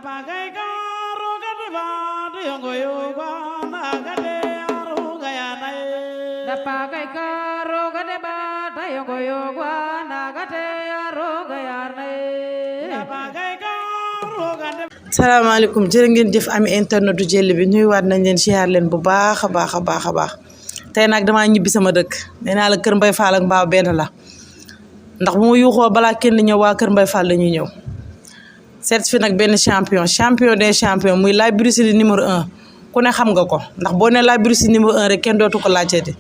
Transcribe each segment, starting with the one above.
Pakai karo gede bade yang goyo bana gede aru gaya nae. Pakai karo gede bade yang goyo bana gede aru gaya nae. Pakai karo gede. salaamaaleykum jërë ngeen jëf ami internet du Jelle bi nuyuwaat nañ leen siyaar leen bu baax a baax tey nag damaa ñibbi sama dëkk nee naa la Kër Mbaye Fall ak Mbao benn la ndax bu ma yuuxoo balaa kenn ñëw waa Kër Mbaye Fall la ñuy ñëw seet fi nag benn champion des champions muy Laye Bruce Lee numéro 1 ku ne xam nga ko ndax boo ne Laye Bruce Lee numéro 1 rek kenn dootu ko laajte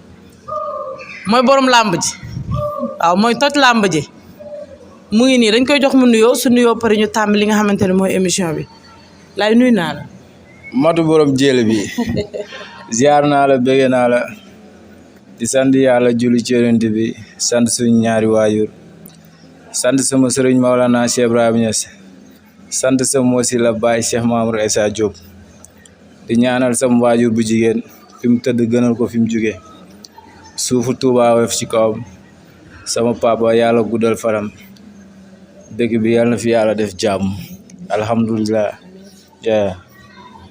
mooy borom làmb ji waaw mooy toj làmb ji mu ngi nii dañ koy jox mu nuyoo su nuyoo pare ñu tàmm li nga xamante ne mooy émission bi Laye nuyu naa la. matu borom Jelle bi ziar naa la bëgg naa la di sant yàlla julli ci Yonent bi sant suñu ñaari waajur sant sama sëriñ Maolana Cheikh Ibrahima Niass sant sama wasila Baye Cheikh Mamour Issa Diop di ñaanal sama waajur bu jigéen fi mu tëdd gënal ko fi mu jóge suufu Tuuba woyof ci kawam sama papa yàlla guddal faram dëkk bi yàlla na fi yàlla def jàmm alhamdulilah.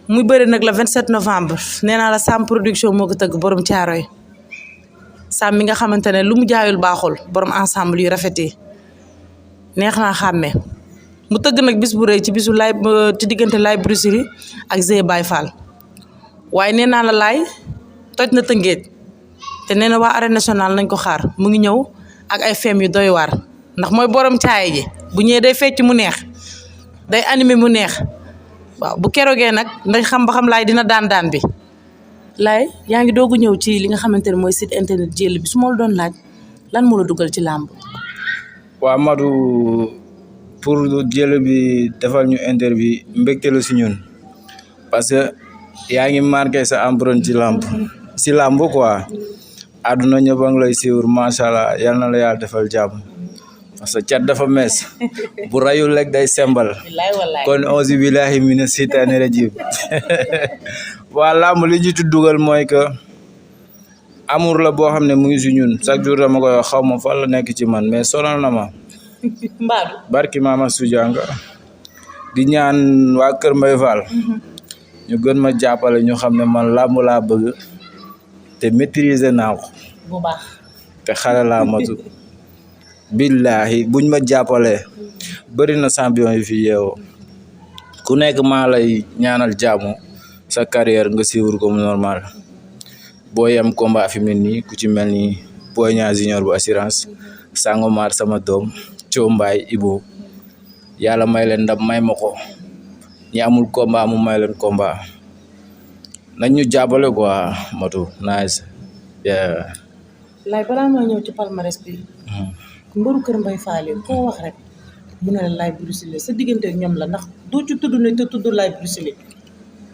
muy bëri nag le 27 novembre nee naa la Sam production moo ko tëgg borom Caaroy Sam mi nga xamante ne lu mu jaayul baaxul borom ensemble yu rafet yi neex naa xàmmee mu tëgg nag bis bu rëy ci bisu Laye ci diggante Laye Bruce Lee ak Zé Baye Fall waaye nee naa la Laye toj na Tëngéej te nee na waa arène nationale nañ ko xaar mu ngi ñëw ak ay feem yu doy waar ndax mooy borom caaye ji bu ñëwee day fecc mu neex day animé mu neex waaw bu keroogee nag ndax xam ba xam Laye dina daan bi Laye yaa ngi doog a ñëw ci li nga xamante ne mooy site internet Jelle bi su ma la doon laaj lan moo la dugal ci làmb. waa Madou pour Jelle bi defal ñu interview mbégte la si ñun parce que yaa ngi marqué sa empreinte ci làmb quoi àdduna ñëpp a ngi lay suivre macha allah yal na la yàlla defal jàmm parce que cat dafa mees bu rayul rek day sembal kon auzu billahi mina seytaani rajim waa làmb li ñu ci dugal mooy que amour la boo xam ne mu ngi si ñun chaque jour dama koy wax xaw ma fan la nekk ci man mais sonal na ma barki Mama Soujanga di ñaan waa Kër Mbaye Fall ñu gën ma jàppale ñu xam ne man làmb laa bëgg te maîtriser naa ko bu baax te xale laa matu billahi buñ ma jàppalee bëri na champion yi fi yeewoo ku nekk maa lay ñaanal jàmm sa carrière nga suivre comme normal boo yem combat fi mu nii ku ci mel ni Boy Niang Junior bu assurance Sangomar sama doom Coombaay Ibo yàlla may leen ndam may ma ko ñi amul combat mu may leen combat nañ ñu jàppale quoi matu nice. Laye balaa maa ñëw ci palmarès bi mbëru Kër Mbaye Fall yi koo wax rek mu ne la Laye Bruce Lee sa diggante ak ñoom la ndax doo ci tudd ne te tudd Laye Bruce Lee.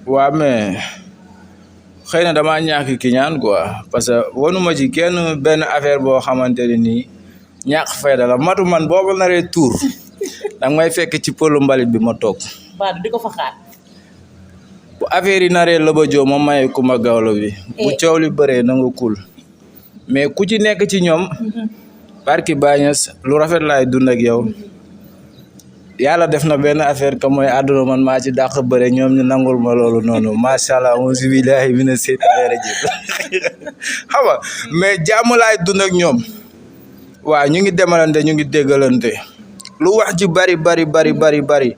waa mais xëy na damaa ñàkk ki ñaan quoi parce que wanuma ci kenn benn affaire boo xamante ne nii ñàkk fayda la matu man boobu naree tuur danga may fekk ci pëlu mbalit bi ma toog Badou di ko fa xaar. bu affaire yi naree la ba joo ma maye kuma gawlo bi bu coow li bëree na nga kul mais ku ci nekk ci ñoom barki bañas lu rafet laay dund ak yow yàlla def na benn affaire que mooy àdduna man maa ci dàq bëre ñoom ñu nangul ma loolu noonu macha allah auzu billahi mina seytaani rajim xam nga mais jàmm laay dund ak ñoom waaw ñu ngi demalante ñu ngi déggalante lu wax ji bari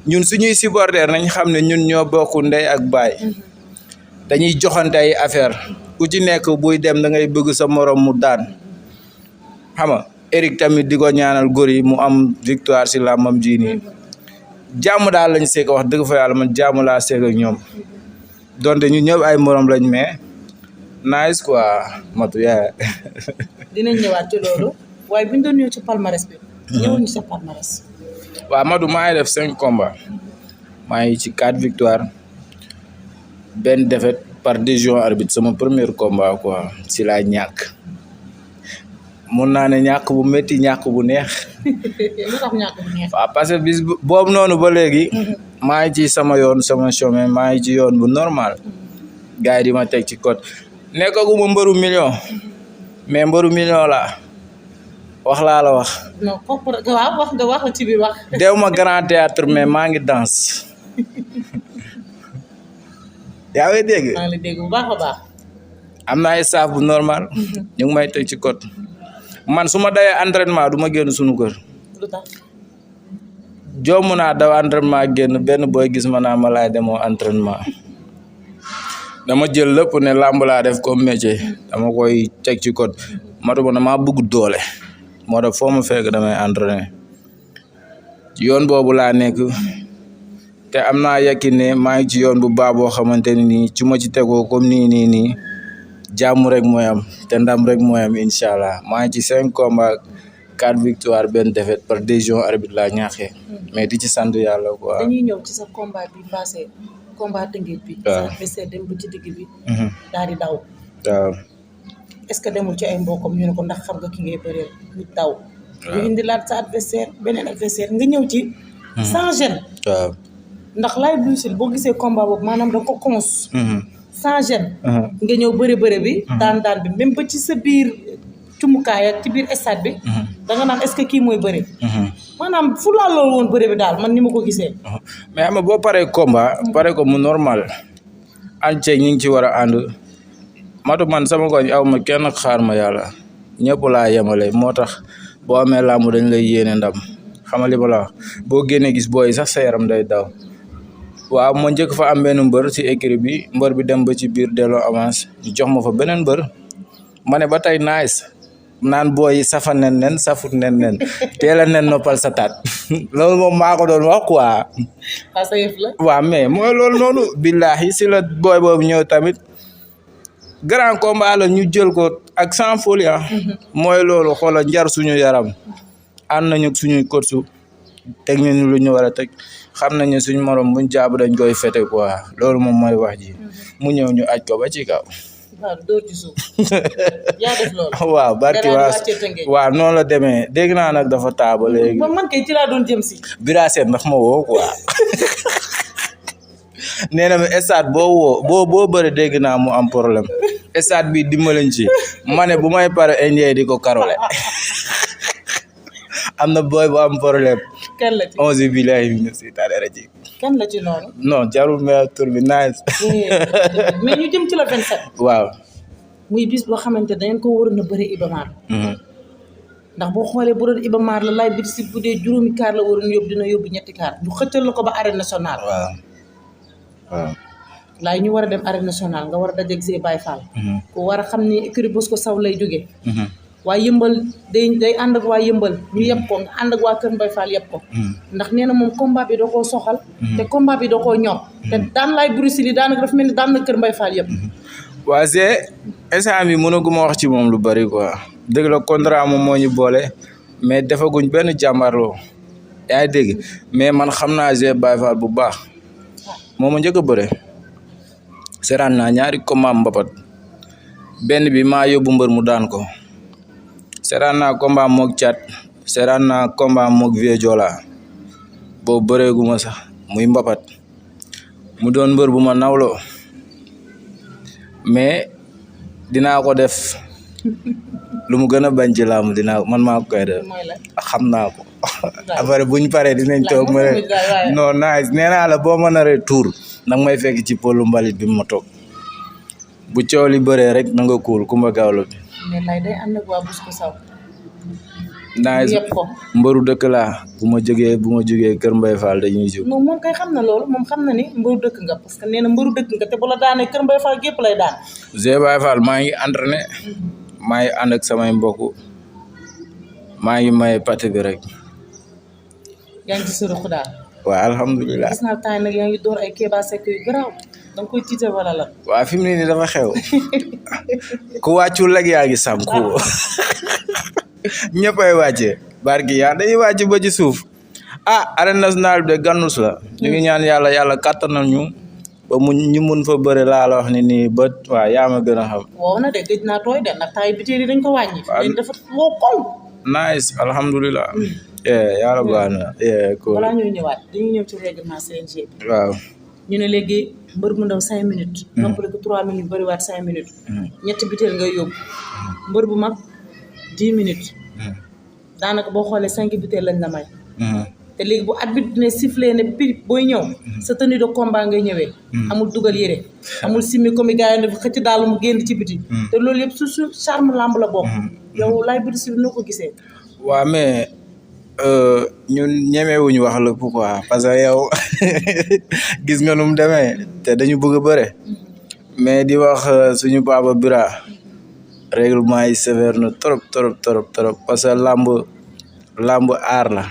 ñun suñuy supporter nañ xam ne ñun ñoo bokk ndey ak baay dañuy joxante ay affaire ku ci nekk buy dem da ngay bëgg sa morom mu daan xam nga Eric tamit di ko ñaanal góor yi mu am victoire si làmbam ji nii jàmm daal lañ seek wax dëgg fa yàlla man jàmm laa seek ak ñoom donte ñu ñëpp ay morom lañ mais nice quoi matu yaa dinañ ñëwaat ci loolu waaye bu ñu doon ñëw ci palmarès bi. ñëwoon ñu sa palmarès. waaw Madou maa ngi def 5 combats maa ngi ci 4 victoires benn défaite par décision arbitre sama premier combat quoi si laa ñàkk mun naa ne ñàkk bu métti ñàkk bu neex. lu tax ñàkk bu neex. waaw parce que bis boobu noonu ba léegi maa ngi ci sama yoon sama chemin maa ngi ci yoon bu normal gars yi di ma teg ci code nekkaguma mbëru million mais mbëru million la wax laa la wax. non kooku waaw wax nga wax ci biir wax. dew ma grand théâtre mais maa ngi danse. yaa ngi dégg. maa ngi lay dégg bu baax a baax. am na ay staff bu normal. ñu ngi may teg ci code. man su ma dayee entraînement du ma génn suñu kër. lu tax. jomm naa daw entraînement génn benn booy gis ma naa ma laay demoo entraînement. dama jël lépp ne làmb laa def comme métier dama koy teg ci code matuma damaa bëgg doole moo tax foo ma fekk damay entraîner yoon boobu laa nekk te am naa yaqin ne maa ngi ci yoon bu baax boo xamante ne nii ci ma ci tegoo comme nii jàmm rek mooy am te ndam rek mooy am incha allah maa ngi ci 5 combats 4 victoires benn défaite par décision arbitre laa ñaaxee mais di ci sant yàlla quoi. dañuy ñëw ci sa combat bi passé. combat tëngeet bi. waaw adversaire dem ba ci digg bi. daal di daw. waaw. est-ce que demul ci ay mbokkam ñu ne ko ndax xam nga ki ngay bëreel nit daw. ñu indi laat sa adversaire beneen adversaire nga ñëw ci. sans gêne. waaw. ndax Laye Bruce Lee boo gisee combat boobu maanaam da nga ko cons. sans gêne. nga ñëw bëre bi. daan bi même ba ci sa biir cumukaay ak ci biir stade bi. da nga naan est-ce que kii mooy bëre. maanaam fu laa loolu woon bëre bi daal man ni ma ko gisee. mais xam nga boo paree combat pare ko mu normal ànd ceeg ñi ngi ci war a ànd matu man sama koñ aw ma kenn xaar ma yàlla ñëpp laa yemale moo tax boo amee làmb dañ lay yéene ndam xam nga li ma la wax boo génnee gis booy sax sa yaram day daw waaw ma njëkk fa am benn mbër ci écurie bi mbër bi dem ba ci biir delloo avance ñu jox ma fa beneen mbër ma ne ba tey nice naan booy safa nen safut nen teel a nen noppal sa taat loolu moom maa ko doon wax quoi. sa yëf la. waaw mais mooy loolu noonu. billahi si la booy boobu ñëw tamit grand combat la ñu jël ko ak sans folie mooy loolu xoola njar suñu yaram ànd nañu suñuy course teg ñu lu ñu war a teg xam nañu suñu morom buñ jàpp dañ koy fete quoi loolu moom mooy wax ji mu ñëw ñu aj ko ba ci kaw. waaw dóor ci suuf yaa def loolu. waaw barki waaw noonu la demee dégg naa nag dafa taa ba léegi. man kay ci laa doon jëm si. Bira Sène ndax ma woo quoi nee na ma stade boo bëri dégg naa mu am problème stade bi dimbalañ ci ma ne bu may pare indien di ko karole am na booy bu am problème. kan la ci 11 billahi mina seytaane rajiim. kan la ci noonu. non jarul mais tur bi nice. mais ñu jëm ci la 27. waaw. muy bis boo xamante ne dangeen ko waroon a bëri Iba Mar. ndax boo xoolee bu doon Iba Mar la Laye Bruce Lee bu dee juróomi kaar la waroon yóbbu dina yóbbu ñetti kaar ñu xëccal la ko ba arène nationale. waaw. Laye ñu war a dem arène nationale nga war a dajeeg Zé Baye Fall. ku war a xam ni écurie Bosco Sow lay jógee. waa yëmbal day ànd ak waa yëmbal ñu yeb ko nga ànd ak waa Kër Mbaye Fall yeb ko ndax nee na moom combat bi da koo soxal te combat bi da koo ñor te daan Laye Bruce Lee daanaka dafa mel ni daan na Kër Mbaye Fall yëpp waa Zé instant bi mënaguma wax ci moom lu bari quoi dëgg la contrat moom moo ñu boole mais defaguñ benn jàmbarloo yaa ngi dégg mais man xam naa Zé Baye Fall bu baax moo ma njëkk a bëre seraan naa ñaari combat mbapat benn bi maa yóbbu mbër mu daan ko seetaan naa combat moog Thiat seetaan naa combat moog Vieux Joola boobu bëreeguma sax muy mbapat mu doon mbër bu ma nawloo mais dinaa ko def lu mu gën a bañ ci làmb dinaa man maa ko koy def xam naa ko après buñ paree dinañ toog ma ne non nice nee naa la boo ma naree tuur nag may fekk ci polu mbalit bi ma toog bu coow li bëree rek na nga kuul Kumba Gawlo bi mais Laye day ànd ak waa Bosco Sow. nice mbëru dëkk laa bu ma jógee Kër Mbaye Fall dañuy jóg. non moom kay xam na loolu moom xam na ni mbëru dëkk nga parce que nee na mbëru dëkk nga te bu la daanee Kër Mbaye Fall gépp lay daan. Zé Baye Fall maa ngi entraîné maa ngi ànd ak samay mbokk maa ngi may pàtte bi rek. yaa ngi ci sa ruq daal. waaw alhamdulilah. gis naa temps nag yaa ngi door ay Kéba Seck yu garaaw da nga koy tiital wala la. waaw fi mu ne nii dafa xew ku wàccul rek yaa ngi sàmm ku ñëppay wàccee barki yaa dañuy wàcc ba ci suuf arène nationale bi de gannus la ñu ngi ñaan yàlla kàttanal ñu ba ñu mun fa bëre laa la wax ni nii ba waaw yaa ma gën a xam. wow na de gëj naa tooy de ndax taay bitéel yi dañ ko wàññi. waaw dafa wow koŋ. nice alhamdulilah. yàlla baax na. balaa ñuy ñëwaat dañuy ñëw ci règlement CNG bi. waaw. ñu ne léegi mbër mu ndaw 5 minutes. noppale ko 3 minutes bëriwaat 5 minutes. ñetti bitéel ngay yóbbu. mbër bu mag 10 minutes. daanaka boo xoolee 5 butéel lañ la may. te léegi bu arbitre ne sifflé ne bi booy ñëw. sa tenue de combat ngay ñëwee. amul dugal yére. amul simmi comme gars yi ne xëcc daal mu génn ci biti. te loolu yëpp su charme lamb la bokk. yow Laye Bruce Lee noo ko gisee. waaw mais ñun ñemewuñu wax la pourquoi parce que yow gis nga nu mu demee te dañu bëgg a bëre. mais di wax suñu papa Bira règlement yi sévère na trop parce que lamb aar la.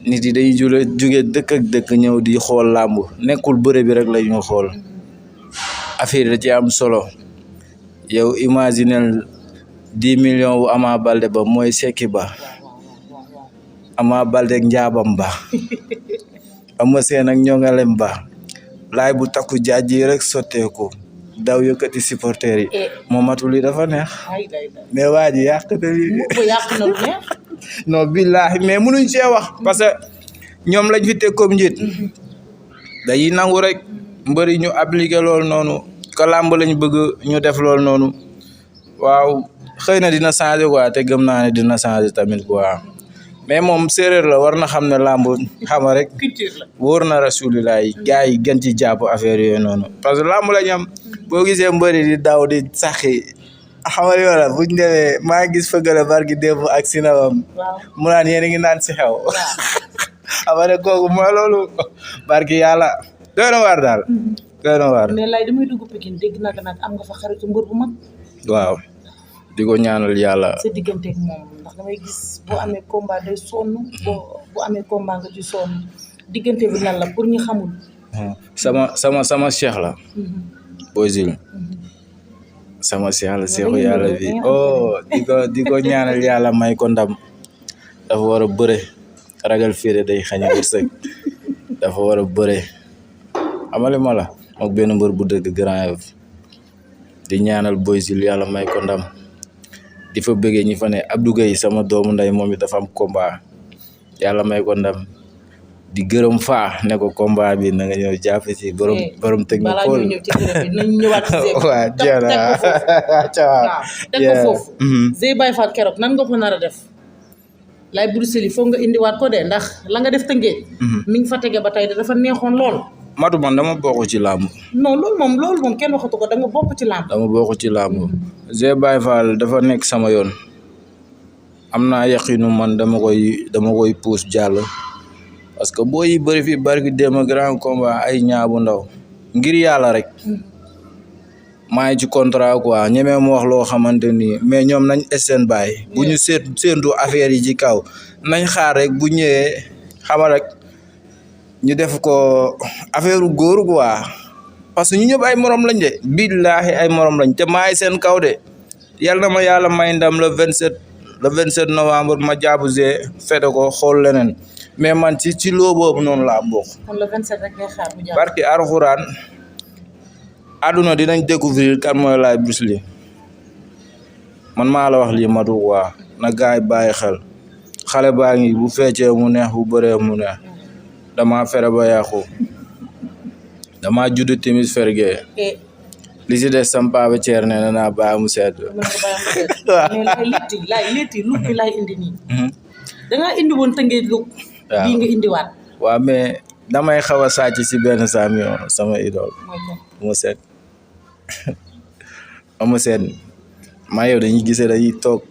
nit yi dañuy jóge dëkk ak dëkk ñëw di xool làmb nekkul bëre bi rek la ñu xool affaire da ci am solo yow imaginel 10 millions bu Ama Baldé ba mooy Sekki ba Ama Baldé ak njaabam ba Ama Seen ak ñongalem ba laay bu takku jaaji rek sotteeku daw yëkkati supporter yi moo matul li dafa neex mais waa ji yàq na lu neex non billahi mais mënuñ cee wax parce que ñoom lañ fi teg comme njiit dañuy nangu rek mbëri ñu appliqué loolu noonu que làmb lañ bëgg ñu def loolu noonu waaw xëy na dina changer quoi te gëm naa ne dina changer tamit quoi mais moom séeréer la war na xam ne làmb xama rek wóor na rasulilah gars yi gën ci jàpp affaire yooyu noonu parce que làmb lañ am boo gisee mbëri di daw di saxi xamal yoo la buñ demee maa ngi gis fëgala barki démb ak sinawam mu naan yéen a ngi naan si xew xama ne kooku mooy loolu barki yàlla doy na waar daal doy na waar mais lay damay dugg Pikine dégg nag am nga fa xaritu mbër bu mag waaw di ko ñaanal yàlla sa digganteeg moom ndax damay gis boo amee combat day sonn bu amee combat nga ci sonn diggante bi lan la pour ñu xamul sama cheikh la Boy Jules sama cheikh la seexu yàlla bi di ko ñaanal yàlla may ko ndam dafa war a bëre ragal féere day xañ wërsëg dafa war a bëre amali ma la mook benn mbër bu dëgg Grand Yoff di ñaanal Boy Jules yàlla may ko ndam di fa bëggee ñi fa ne Abdou Gueye sama doomu nday moom it dafa am combat yàlla may ko ndam di gërëm faa ne ko combat bi na nga ñëw jàpp ci borom technique balaa ñuy ñëw ci gërëm bi nañ ñëwaat ci waaw teg ko foofu Zey Baye Fall keroog nan nga ko nar a def Laye Bruce Lee foog nga indiwaat ko de ndax la nga def tëngee mi ngi fa tege ba tey de dafa neexoon lool matu man dama bokk ci làmb non loolu moom kenn waxatu ko da nga bokk ci làmb dama bokk ci làmb Zey Baye Fall dafa nekk sama yoon am naa yaqinu man dama koy puus jàll parce que boo yi bëri fii barki démb grand combat ay ñaabu ndaw ngir yàlla rek maa ngi ci contrat quoi ñemee mu wax loo xamante ni mais ñoom nañ seen bàyyi bu ñu séentu affaire yi ci kaw nañ xaar rek bu ñëwee xama rek ñu def ko affaire góor quoi parce que ñu ñëpp ay morom lañ de billaahi ay morom lañ te maa ngi seen kaw de yal na ma yàlla may ndam le 27 novembre ma jaabu Zey fete ko xool leneen mais man ci loo boobu noonu laa bokk. kon le 27 rek ngay xaar bu jàpp. barki Alxuraan àdduna dinañ découvrir kan mooy Laye Bruce Lee man maa la wax lii matu waa na gaay bàyyi xel xale baa ngi bu feccee mu neex bu bëree mu neex dama fere ba yàqu dama judd timis fergee li si des sam papa Thier nee na naa bàyyi mu sedd. mais létti lu bi lay indi nii. da ngaa indi woon tëngee lu. waaw bii nga indiwaat. waaw mais damay xaw a sàcc si benn sama idole. mu sedd Eumeu Sène maa yow dañuy gisee dañuy toog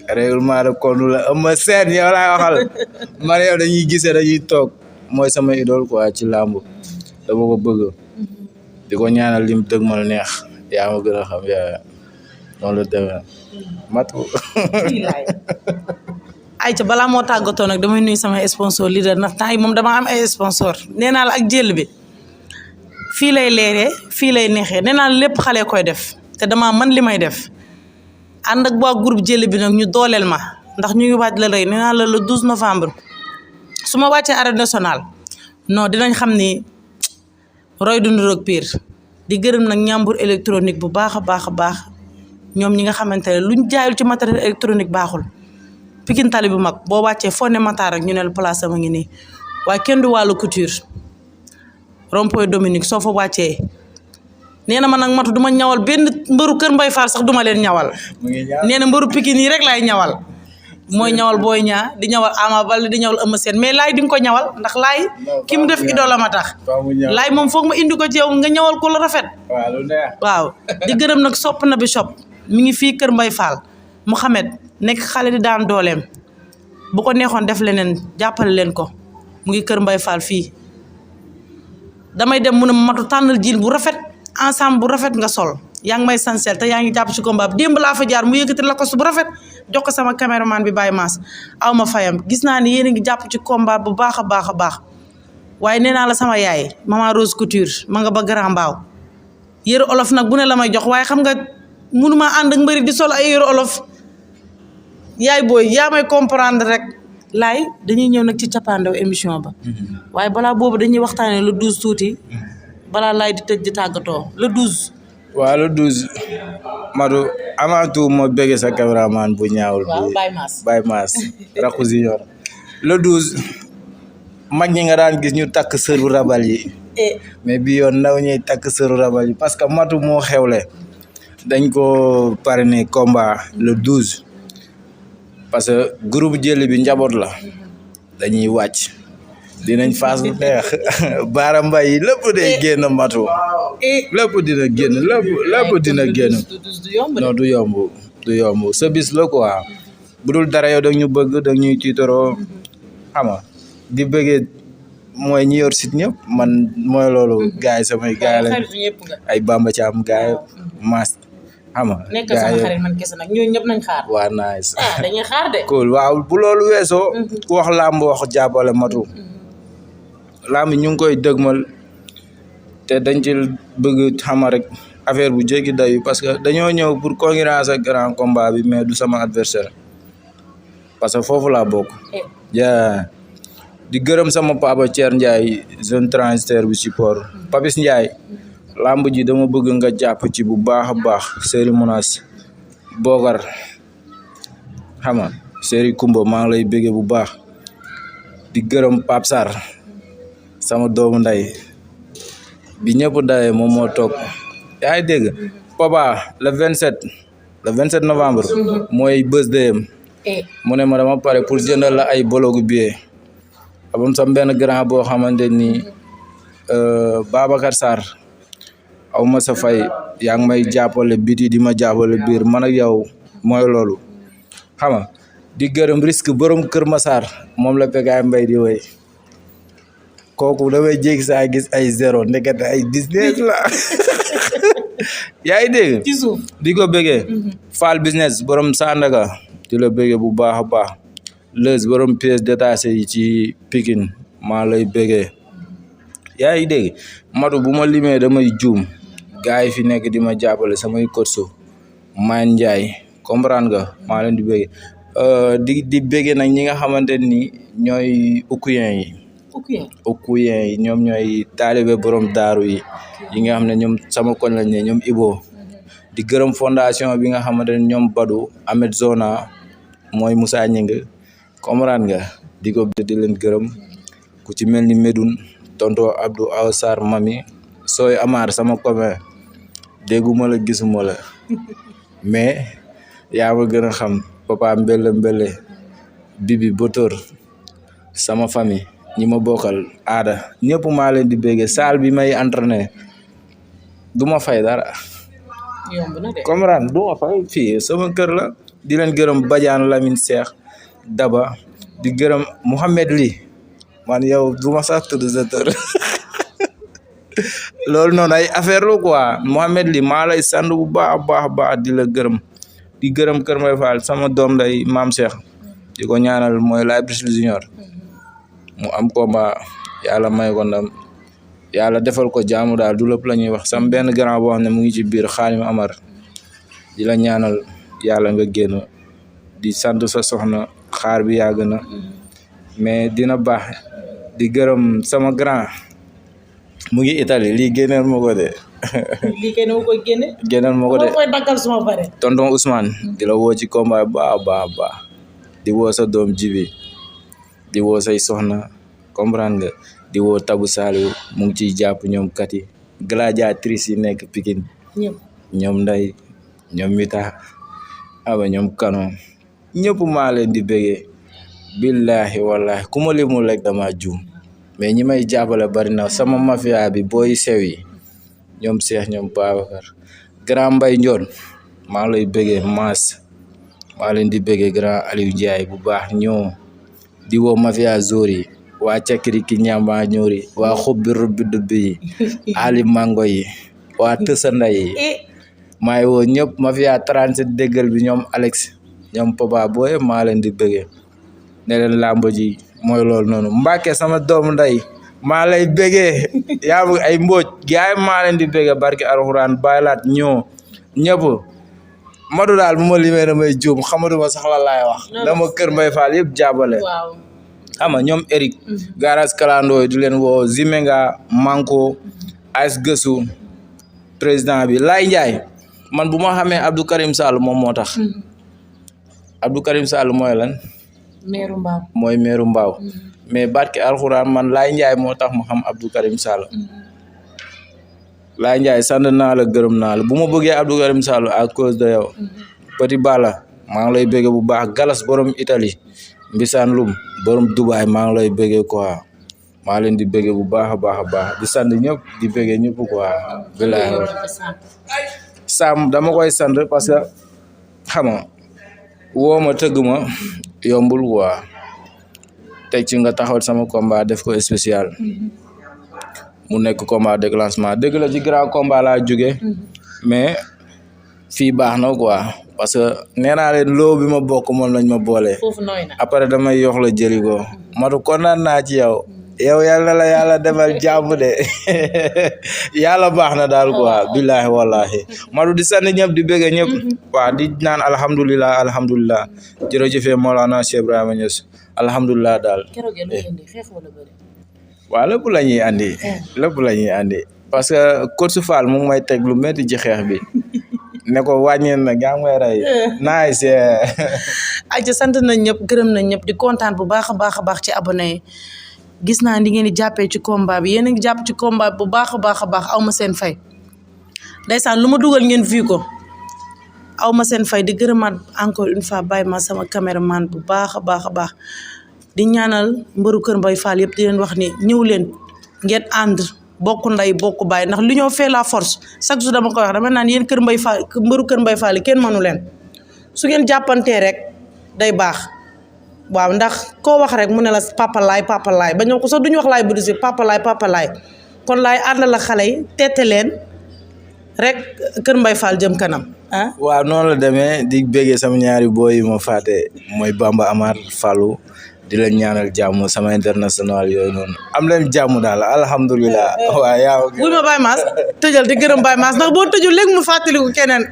règlement de compte la Eumeu Sène yow laay waxal man yow dañuy gisee dañuy toog mooy sama idole quoi ci làmb dama ko bëgg di ko ñaanal lim dëgg ma neex yaa ma gën a xam yaa noonu la demee matu ayca balaa moo tàggatoo nag damay nuyu sama sponsor leader ndax temps yi moom dama am ay sponsor nee naa la ak jël bi fii lay leeree fii lay neexee nee naa la lépp xale koy def te dama mën li may def ànd ak waa groupe jël bi nag ñu dooleel ma ndax ñu ngi waaj la rey nee naa la le 12 novembre su ma wàccee arène nationale non dinañ xam ni roy dundu roog pire di gërëm nag ñàmbur électronique bu baax a baax a baax ñoom ñi nga xamante ne luñ jaayul ci matériel électronique baaxul Pikine tali bu mag boo wàccee foo ne Matar ak ñu ne la place ama ngi nii waaye kenn du wàllu couture rond-point Dominique soo fa wàccee nee na ma nag matu du ma ñawal benn mbëru Kër Mbay Fall sax duma leen ñawal nee na mbëru Pikine yi rek laay ñawal mooy ñawal Boy Niang di ñawal Ama Baldé di ñawal Eumeu Sène mais laay di nga ko ñawal ndax laay ki mu def idole ma tax laay moom foog ma indi ko ci yow nga ñawal ko lu rafet waaw di gërëm nag sopp na bi shop mi ngi fii Kër Mbay Fall Mouhamed nekk xale di daan dooleem bu ko neexoon def leneen jàppale leen ko mu ngi Kër Mbay Fall fii damay dem mu ne ma matu tànnal jiil bu rafet ensemble bu rafet nga sol yaa ngi may sansel te yaa ngi jàpp ci combat bi démb laa fa jaar mu yëkkati lacoste bu rafet jox ko sama caméraman bi Baye Mass aw ma fayam gis naa ni yéen a ngi jàpp ci combat bu baax a baax a baax waaye nee naa la sama yaay maman Rose Couture ma nga ba Grand Mbaaw yëre olof nag bu ne la may jox waaye xam nga mënuma ànd ak mbëri di sol ay yëre olof yaay booy yaa may comprendre rek laay dañuy ñëw nag ci cappaandaw émission ba waaye balaa boobu dañuy waxtaanee le 12 tuuti balaa laay di tëj di tàggatoo le 12. waaw le 12 Madou avant tout ma bëgg sa cameraman bu ñaawul bi Baye Mass Rakhou Junior le 12 mag ñi nga daan gis ñu takk sëru rabal yi mais bi yoon ndaw ñuy takk sëru rabal yi parce que Madou moo xewle dañ ko parrainé combat le 12 parce que groupe jëli bi njaboot la dañuy wàcc dinañ faas bu neex baara mbay yi lépp day génn Madou lépp dina génn lépp dina génn non du yomb sa bis la quoi bu dul dara yow dag ñu bëgg dag ñuy tiitaroo xam nga di bëggee mooy ñi yor sit ñëpp man mooy loolu gars yi samay gars lañ ay Bamba Thiam gars yi Mass xam nga nekk sama xarit man kese nag ñooñu ñëpp nañ xaar waa nice dañuy xaar de cool waaw bu loolu weesoo ku wax làmb wax jàppale Madou làmb ñu ngi koy dëgmal te dañ ci bëgg xama rek affaire bu jéggi dayu parce que dañoo ñëw pour concurrence ak grand combat bi mais du sama adversaire parce que foofu laa bokk ja di gërëm sama papa Thier Ndiaye jeune transitaire bu support Papis Ndiaye làmb ji dama bëgg nga jàpp ci bu baax a baax série Mounas Bogar xam nga série Kumba maa ngi lay bëgge bu baax di gërëm Pape Sarr sama doomu nday bi ñëpp dawee moom moo toog yaa ngi dégg Papa le 27 novembre mooy birthday mu ne ma dama pare pour jëndal la ay bologu billet abam sam benn grand boo xamante ni Babacar Sarr aw ma sa fay yaa ngi may jàppale biti di ma jàppale biir man ak yow mooy loolu xam nga di gërëm risque borom Kër Massar moom la Pekaay Mbay di woy kooku damay jéggi saa gis ay zéro ndekete ay 19 la yaa ngi dégg di ko bëggee Fall business borom Sandaga di la bëggee bu baax a baax Leuz borom pièces détachées yi ci Pikine maa lay bëggee yaa ngi dégg Madou bu ma limee damay juum gars yi fi nekk di ma jàppale samay korso Man Ndiaye comprendre nga maa leen di bëggee di bëggee nag ñi nga xamante ni ñooy ukuyen yi ñoom ñooy taalibe borom daaru yi nga xam ne ñoom sama koñ lañ ne ñoom Ibo di gërëm fondation bi nga xamante ne ñoom Badou Ahmed Zona mooy Moussa Ñing comprendre nga di ko di leen gërëm ku ci mel ni Medoune tonto Abdou Aw Sarr mami sooy Amar sama copain dégguma la gisuma la mais yaa ma gën a xam papa mbele bibi botor sama famille ñi ma bokkal aada ñëpp maa leen di béggee salle bi may entraîné du ma fay dara comprendre du ma fay fii sama kër la di leen gërëm Badiane Lamine Cheikh Daba di gërëm Mouhamed Ly man yow du ma sax tudd sa tur loolu noonu ay affaire la quoi Mouhamed Ly maa lay sant bu baax di la gërëm di gërëm Kër Mbay Fall sama doom day maam Cheikh di ko ñaanal mooy Laye Bruce Junior mu am combat yàlla may ko ndam yàlla defal ko jaamu daal du lépp la ñuy wax sam benn grand boo xam ne mu ngi ci biir Xaalim Amar di la ñaanal yàlla nga génn di sant sa soxna xaar bi yàgg na mais dina baax di gërëm sama grand mu ngi Italie lii génneel ma ko de lii kay dama koy génne génneel ma ko de koy dakkal suma pare tonton Ousmane di la woo ci combat baax di woo sa doom Jibi di woo say soxna comprendre nga di woo Tabu Saliou mu ngi ciy jàpp ñoom kati gladiatrice yi nekk Pikine ñoom Nday ñoom Mita aba ñoom Kano ñëpp maa leen di bëggee billahi wallahi ku ma limul rek dama juum mais ñi may jàppale bari na sama mafia bi booy sew yi ñoom Cheikh ñoom Babacar grand Mbay Njoon maa lay bëggee Maas maa leen di bëggee grand Aliou Ndiaye bu baax ñoo di woo mafia zori waa cakiri ki ñamba ñoori waa xubbi rubbi dubbi yi ali mango yi waa tësanda yi maay woo ñëpp mafia 37 déggal bi ñoom Alex ñoom Papa Boye maa leen di bëggee ne leen làmb ji mooy loolu noonu Mbàkke sama doomu nday maa lay bëggee yaa bëgg ay mbooj gaay maa leen di bëggee barki alxuraan baylaat ñoo ñëpp Madu daal bu ma limee damay juum xamatuma sax la laay wax dama kër Mbay Fall yëpp jàppale xam nga ñoom Eric garage kalandoo di leen woo Zimenga Manko As Gësu président bi Laay Njaay man bu ma xamee Abdou Karim Sall moom moo tax Abdou Karim Sall mooy lan meeru mbaaw mooy meeru mbaaw mais barke alxuraan man Laay Njaay moo tax mu xam Abdou Karim Sall Laay Njaay sant naa la gërëm naa la bu ma bëggee Abdou Karim Sall à cause de yow Petit Balla maa ngi lay bëggee bu baax Galas borom Italie Mbisaan Lum borom Dubaay maa ngi lay bëggee quoi maa leen di bëggee bu baax a baax a baax di sant ñëpp di bëggee ñëpp quoi bilaay Sam dama koy sant parce que xam nga woo ma tëgg ma yombul quoi teg ci nga taxawal sama combat def ko spécial mu nekk combat déclenchement dëgg la ci grand combat laa jóge mais fii baax na quoi parce que nee naa leen loo bi ma bokk moom lañ ma boole après damay yox la jëli ko matu kontaan naa ci yow yàlla na la yàlla defal jàmm de yàlla baax na daal quoi billahi wallahi matu di sant ñëpp di bëgg ñëpp waaw di naan alhamdulilah jërëjëfee Mawlana Cheikh Ibrahima Niass alhamdulilah daal waaw lépp la ñuy andi parce que coach Fall mu ngi may teg lu métti ci xeex bi ne ko wàññeen na gaa ngay rey nice ayca sant nañ ñëpp gërëm nañ ñëpp di kontaan bu baax a baax ci abonné yi gis naa ni ngeen di jàppee ci combat bi yéen a ngi jàpp ci combat bi bu baax a baax aw ma seen fay ndeysaan lu ma dugal ngeen fii ko aw ma seen fay di gërëmaat encore une fois bàyyi ma sama caméraman bu baax a baax di ñaanal mbëru Kër Mbay Fall yëpp di leen wax ni ñëw leen ngeen ànd bokk nday bokk baay ndax l'union fait la force chaque jour dama koy wax dama naan yéen Kër Mbay Fall mbëru Kër Mbay Fall yi kenn mënu leen su ngeen jàppantee rek day baax waaw ndax koo wax rek mu ne la papa laay ba ñoo ko sax duñu wax laay bu si papa laay kon laay ànd la xale yi teete leen rek Kër Mbay Fall jëm kanam ah. waaw noonu la demee di béggee sama ñaari booy yi ma fàtte mooy Bamba Amar Fallou di leen ñaanal jàmm sama international yooyu noonu am leen jàmm daal alhamdulilah. waaw yaa ma Baye Mass tëjal di gërëm Baye Mass ndax boo tëjul léegi mu fàttaliku keneen.